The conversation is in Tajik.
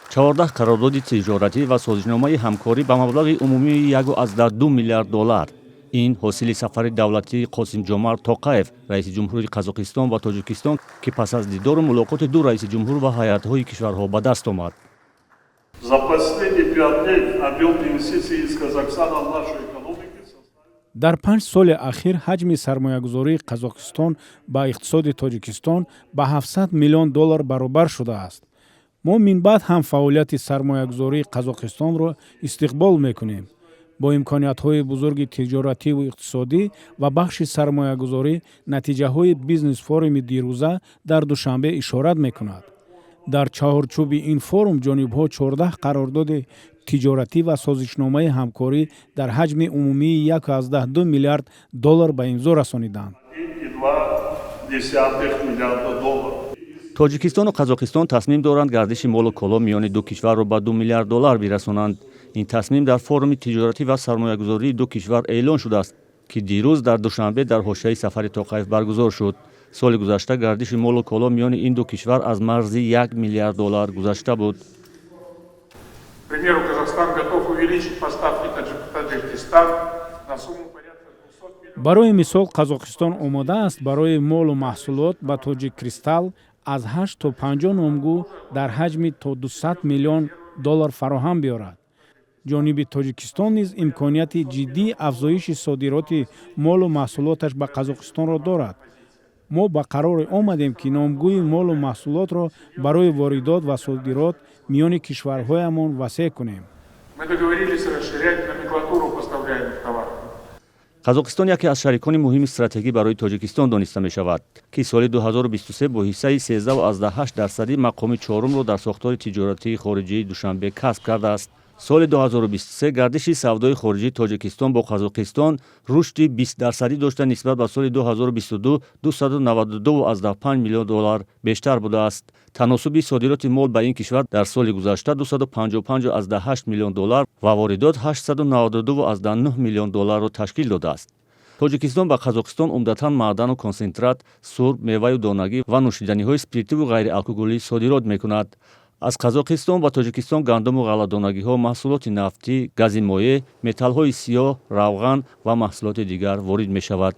14 қарордоди тиҷоратӣ ва созишномаи ҳамкорӣ ба маблағи умумии 1,2 миллиард доллар. Ин ҳосили сафари давлатии Қосимҷомарт Тоқаев, раиси ҷумҳури Қазоқистон, ба Тоҷикистон, ки пас аз дидору мулоқоти ду раиси ҷумҳур ва ҳайатҳои кишварҳо ба даст омад. За последние 5 лет объем инвестиций из Казахстана в нашу экономику Дар 5 соли ахир ҳаҷми сармоягузории Қазоқистон ба иқтисоди Тоҷикистон ба 700 миллион доллар баробар шудааст. Мо минбаъд ҳам фаъолияти сармоягузории Қазоқистонро истиқбол мекунем. Бо имкониятҳои бузурги тиҷоративу иқтисодӣ ва бахши сармоягузорӣ натиҷаҳои бизнес-форуми дирӯза дар Душанбе ишорат мекунад. Дар чаҳорчӯби ин форум ҷонибҳо 14 қарордоди тиҷоратӣ ва созишномаи ҳамкорӣ дар ҳаҷми умумии 1,2 миллиард доллар ба имзо расониданд. миллиарда долларов. Тоҷикистону Қазоқистон тасмим доранд гардиши молу коло миёни ду кишварро ба 2 миллиард доллар бирасонанд. Ин тасмим дар форуми тиҷоратӣ ва сармоягузории ду кишвар эълон шудааст, ки дирӯз дар Душанбе дар ҳошияи сафари Тоқаев баргузор шуд. Соли гузашта гардиши молу коло миёни ин ду кишвар аз марзи 1 миллиард доллар гузашта буд. К примеру, Казахстан готов увеличить поставки в Таджикистан на сумму порядка 200 миллионов. Барои мисол, Қазоқистон омода аст барои молу маҳсулот ба Тоҷиккристал аз 8 то 50 номгӯ дар ҳаҷми то 200 миллион доллар фароҳам биёрад. Ҷониби Тоҷикистон низ имконияти ҷиддии афзоиши содироти молу маҳсулоташ ба Қазоқистонро дорад. Мо ба қароре омадем, ки номгӯи молу маҳсулотро барои воридот ва содирот миёни кишварҳоямон васеъ кунем. Мы договорились расширять номенклатуру поставляемых товаров. Қазоқистон яке аз шарикони муҳими стратегӣ барои Тоҷикистон дониста мешавад, ки соли 2023 бо ҳиссаи 13,8 дарсадӣ мақоми чорумро дар сохтори тиҷоратии хориҷии Душанбе касб кардааст. Соли 2023 гардиши савдои хориҷии Тоҷикистон бо Қазоқистон рушди 20 дарсадӣ дошта, нисбат ба соли 2022 292,5 миллион доллар бештар будааст. Таносуби содироти мол ба ин кишвар дар соли гузашта 255,8 миллион доллар ва воридот 892,9 миллион долларро ташкил додааст. Тоҷикистон ба Қазоқистон умдатан маъдану консентрат, сурб, меваю донагӣ ва нӯшиданиҳои спиртиву ғайриалкоголӣ содирот мекунад. Аз Қазоқистон ба Тоҷикистон гандуму ғалладонагиҳо, маҳсулоти нафтӣ, гази моеъ, металлҳои сиёҳ, равған ва маҳсулоти дигар ворид мешавад.